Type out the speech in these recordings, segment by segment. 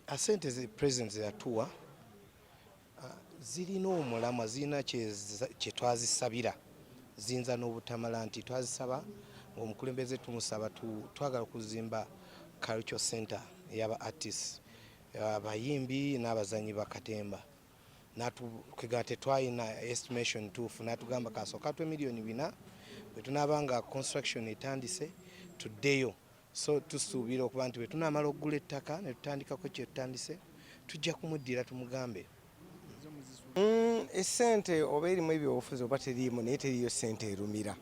Asente ze president zeyatuwa zirina omulamwa, zirina kye twazisabira. Ziyinza n'obutamala nti twazisaba ng'omukulembeze tumusaba twagala kuzimba cultural center ey'aba artists, abayimbi n'abazanyi bakatemba. Kwegamba tetwalina estimation ntuufu, n'atugamba kasooka tuwe 4 miliyoni, bwe tunaaba nga construction etandise tuddeyo. So tusuubira okuba nti bwe tunaamala okugula ettaka ne tutandikako kye tutandise, tujja kumuddira tumugambe. Essente oba erimu ebyobufuzi oba teriimu, naye teriyo ssente erumira.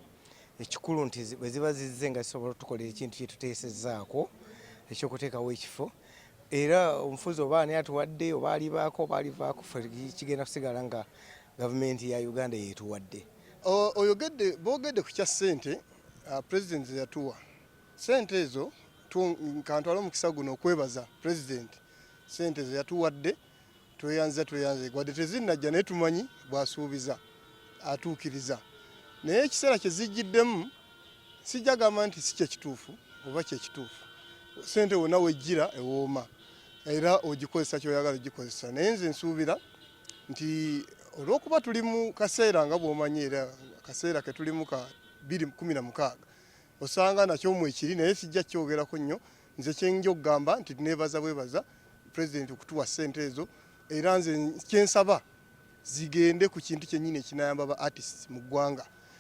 Ekikulu nti bwe ziba zizze nga zisobola otukolera ekintu kye tuteesezzaako ekyokuteekawo ekifo, era omufuzi oba ani atuwadde oba alibaako oba alivaako, ffe kigenda kusigala nga gavumenti ya Uganda yeetuwadde. Oyogedde, boogedde ku kya ssente president ze yatuwa. Ssente ezo kantwale omukisa guno okwebaza president ssente ze yatuwadde. Tweyanza, tweyanze, gwadde tezinnajja, naye tumanyi bw'asuubiza atuukiriza. Naye ekiseera kye zijjiddemu sijja gamba nti si kyekituufu oba kyekituufu. Ssente wonna wejjira ewooma era ogikozesa kyoyagala ogikozesa, naye nze nsuubira nti olw'okuba tuli mu kaseera nga bw'omanyi, era kaseera ke tulimu ka 2016, osanga nakyo mwekiri, naye sijja kyogerako nnyo. Nze kyenja okugamba nti nebaza bwebaza pulezidenti okutuwa ssente ezo, era nze kyensaba zigende ku kintu kyennyini ekinayamba ba artists mu ggwanga.